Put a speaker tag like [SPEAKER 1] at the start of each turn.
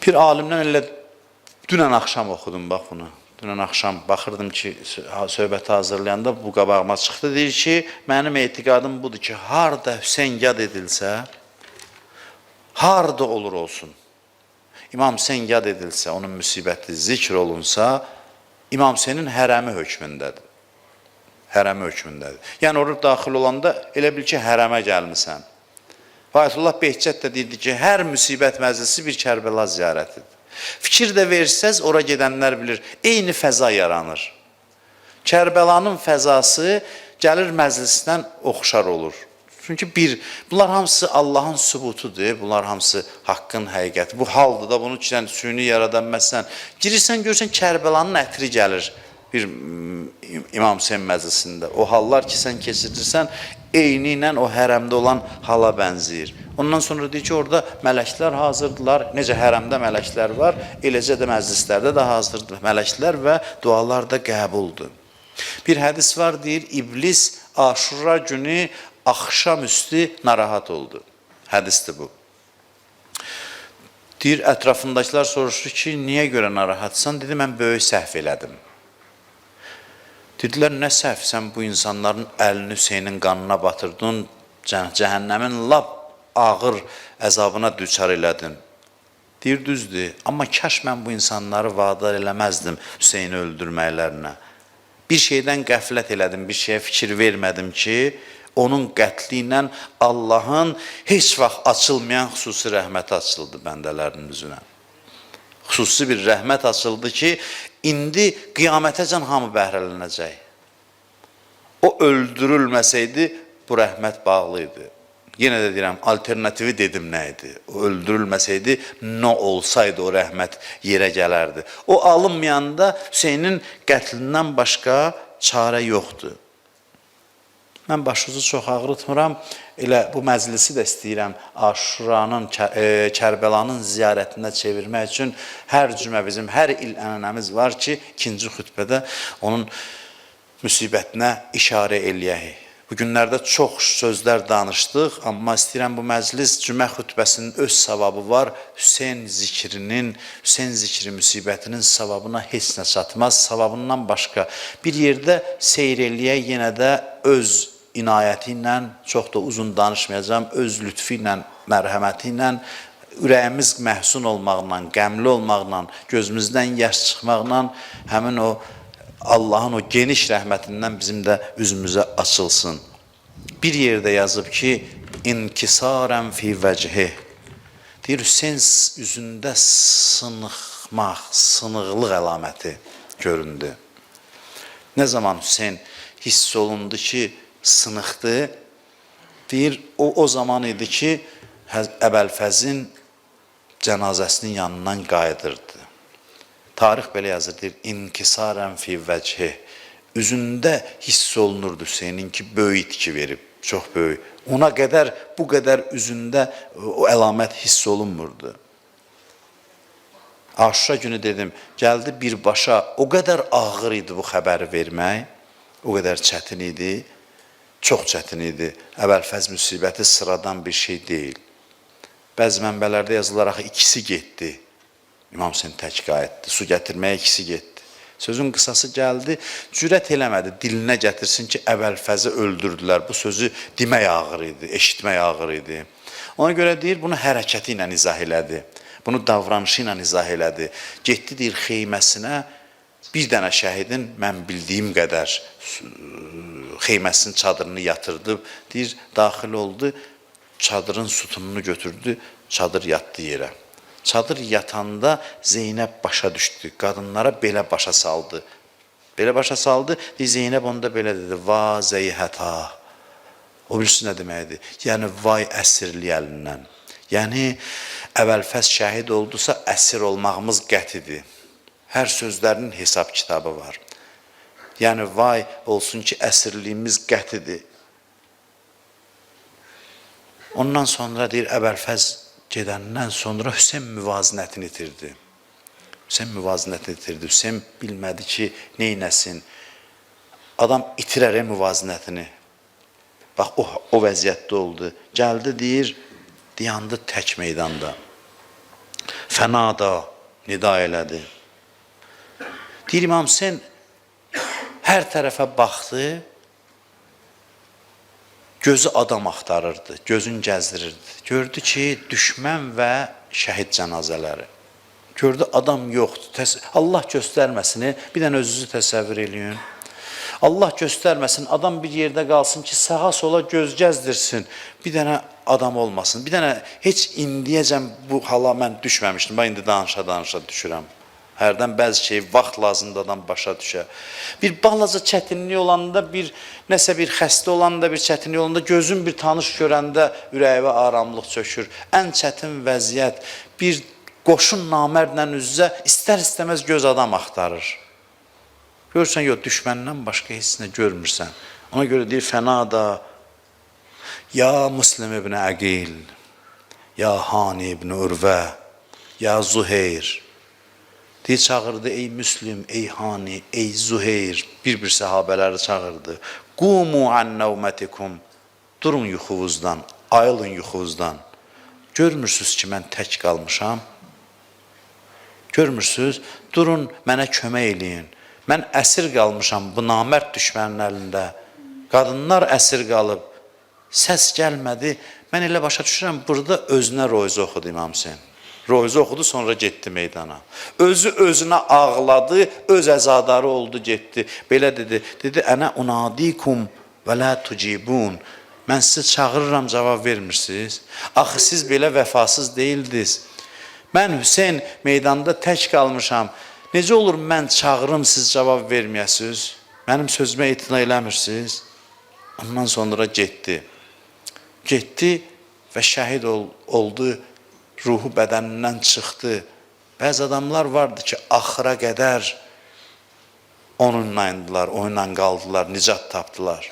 [SPEAKER 1] Bir alimdən elə dünən axşam oxudum bax bunu. Dünən axşam baxırdım ki, söhbəti hazırlayanda bu qabağıma çıxdı. Deyir ki, mənim etiqadım budur ki, harda Hüseyn yad edilsə, harda olur olsun, İmam Hüseyn yad edilsə, onun müsibəti zikr olunsa, İmam Hüseynin hərəmi hökmündədir. Hərəmi hökmündədir. Yəni, orada daxil olanda elə bil ki, hərəmə gəlmisən. Ayətullah Behcət də deyirdi ki, hər müsibət məclisi bir Kərbəla ziyarətidir. Fikir də versəz, ora gedənlər bilir, eyni fəza yaranır. Kərbəlanın fəzası gəlir məclisdən oxşar olur. Çünki bunlar hamısı Allahın sübutudur, bunlar hamısı haqqın həqiqəti. Bu haldır da, bunu ki, süni yaradan məsələn, girirsən, görürsən, Kərbəlanın ətri gəlir bir İmam Hüseyn məclisində. O hallar ki, sən keçirirsən, eyni ilə o hərəmdə olan hala bənzəyir. Ondan sonra deyir ki, orada mələklər hazırdılar. Necə hərəmdə mələklər var, eləcə də məclislərdə də hazırdır mələklər və dualar da qəbuldur. Bir hədis var, deyir, İblis Aşura günü axşamüstü narahat oldu. Hədisdir bu. Deyir, ətrafındakılar soruşdu ki, niyə görə narahatsan? Dedi, mən böyük səhv elədim. Dedilər, nə səhv? Sən bu insanların əlini Hüseynin qanına batırdın, cəhənnəmin lap ağır əzabına düçar elədin. Deyir, düzdür, amma kaş mən bu insanları vadar eləməzdim Hüseyni öldürməklərinə. Bir şeydən qəflət elədim, bir şeyə fikir vermədim ki, onun qətli ilə Allahın heç vaxt açılmayan xüsusi rəhməti açıldı bəndələrinin üzünə. Xüsusi bir rəhmət açıldı ki, indi qiyamətəcən hamı bəhrələnəcək. O öldürülməsəydi, bu rəhmət bağlı idi. Yenə də deyirəm, alternativi dedim nə idi? O öldürülməsəydi, nə olsaydı o rəhmət yerə gələrdi. O alınmayanda Hüseynin qətlindən başqa çarə yoxdur. Mən başınızı çox ağrıtmıram. Elə bu məclisi də istəyirəm Aşuranın, Kərbəlanın ziyarətinə çevirmək üçün hər cümə bizim hər il ənənəmiz var ki, ikinci xütbədə onun müsibətinə işarə eləyək. Bu günlərdə çox sözlər danışdıq, amma istəyirəm bu məclis cümə xütbəsinin öz savabı var. Hüseyn zikrinin, Hüseyn zikri müsibətinin savabına heç nə çatmaz. Savabından başqa bir yerdə seyr eləyək, yenə də öz inayəti ilə, çox da uzun danışmayacağam, öz lütfi ilə, mərhəməti ilə, ürəyimiz məhzun olmaqla, qəmli olmaqla, gözümüzdən yaş çıxmaqla həmin o Allahın o geniş rəhmətindən bizim də üzümüzə açılsın. Bir yerdə yazıb ki, inkisarən fi vəchih. Deyir, Hüseyn üzündə sınıxmaq, sınıqlıq əlaməti göründü. Nə zaman Hüseyn hiss olundu ki, sınıxdı, deyir, o zaman idi ki, Əbəlfəzin cənazəsinin yanından qayıdırdı. Tarix belə yazır, deyir, inkisarən fi vəchih. Üzündə hiss olunurdu Hüseynin ki, böyük itki verib, çox böyük. Ona qədər, bu qədər üzündə o əlamət hiss olunmurdu. Aşura günü dedim, gəldi birbaşa, o qədər ağır idi bu xəbəri vermək, o qədər çətin idi, çox çətin idi. Əbəlfəz müsibəti sıradan bir şey deyil. Bəzi mənbələrdə yazılır, axı ikisi getdi. İmam Hüseyn tək qayıtdı, su gətirməyə ikisi getdi. Sözün qısası gəldi, cürət eləmədi, dilinə gətirsin ki, Əbəlfəzi öldürdülər. Bu sözü demək ağır idi, eşitmək ağır idi. Ona görə deyir, bunu hərəkəti ilə izah elədi. Bunu davranışı ilə izah elədi. Getdi, deyir, xeyməsinə bir dənə şəhidin mən bildiyim qədər xeyməsinin çadırını yatırdı. Deyir, daxil oldu, çadırın sütununu götürdü, çadır yatdı yerə. Çadır yatanda Zeynəb başa düşdü. Qadınlara belə başa saldı. Belə başa saldı. Deyir, Zeynəb onda belə dedi. Va zeyhəta. O bilirsin nə deməkdir? Yəni, vay əsirlik əlindən. Yəni, Əbəlfəz şəhid oldusa, əsir olmağımız qətidir. Hər sözlərinin hesab kitabı var. Yəni, vay olsun ki, əsirliyimiz qətidir. Ondan sonra deyir, Əbəlfəz gedəndən sonra Hüseyn müvazinətini itirdi. Hüseyn müvazinətini itirdi. Hüseyn bilmədi ki, neynəsin. Adam itirər müvazinətini. Bax, o vəziyyətdə oldu. Gəldi, deyir, dayandı tək meydanda. Fənada nida elədi. Deyir İmam Hüseyn hər tərəfə baxdı, gözü adam axtarırdı, gözün gəzdirirdi. Gördü ki, düşmən və şəhid cənazələri. Gördü, adam yoxdur. Allah göstərməsin, bir dənə özünüzü təsəvvür eləyin. Allah göstərməsin, adam bir yerdə qalsın ki, sağa sola göz gəzdirsin, bir dənə adam olmasın. Bir dənə heç indiyəcən bu hala mən düşməmişdim. Bax, indi danışa-danışa düşürəm. Hərdən bəzi şey vaxt lazımdır adam başa düşə. Bir balaca çətinlik olanda, bir nəsə bir xəstə olanda, bir çətinlik olanda, gözün bir tanış görəndə ürəyivə aramlıq çökür. Ən çətin vəziyyət bir qoşun namərdlə üz-üzə istər-istəməz göz adam axtarır. Görürsən, yox, düşməndən başqa heç nə görmürsən. Ona görə deyir, fənada, ya Müslim ibn Əqil, ya Hani ibn Urvə, ya Zuheyr. Deyir, çağırdı, ey Müslim, ey Hani, ey Zuheyr, bir-bir səhabələri çağırdı. Qumu an nəvmətikum, durun yuxuvuzdan, ayılın yuxuvuzdan. Görmürsünüz ki, mən tək qalmışam. Görmürsünüz, durun, mənə kömək eləyin. Mən əsir qalmışam bu namərd düşmənin əlində. Qadınlar əsir qalıb. Səs gəlmədi. Mən elə başa düşürəm, burada özünə royzə oxudu İmam Hüseyn. Royzə oxudu, sonra getdi meydana. Özü özünə ağladı, öz əzadarı oldu, getdi. Belə dedi, dedi, ənə unadikum və lə tucibun. Mən sizi çağırıram, cavab vermirsiniz. Axı siz belə vəfasız deyildiniz. Mən Hüseyn meydanda tək qalmışam. Necə olur mən çağırım, siz cavab verməyəsiniz? Mənim sözümə etina eləmirsiniz? Ondan sonra getdi. Getdi və şəhid oldu, ruhu bədənindən çıxdı. Bəzi adamlar vardı ki, axıra qədər onunla indılar, onunla qaldılar, nicat tapdılar.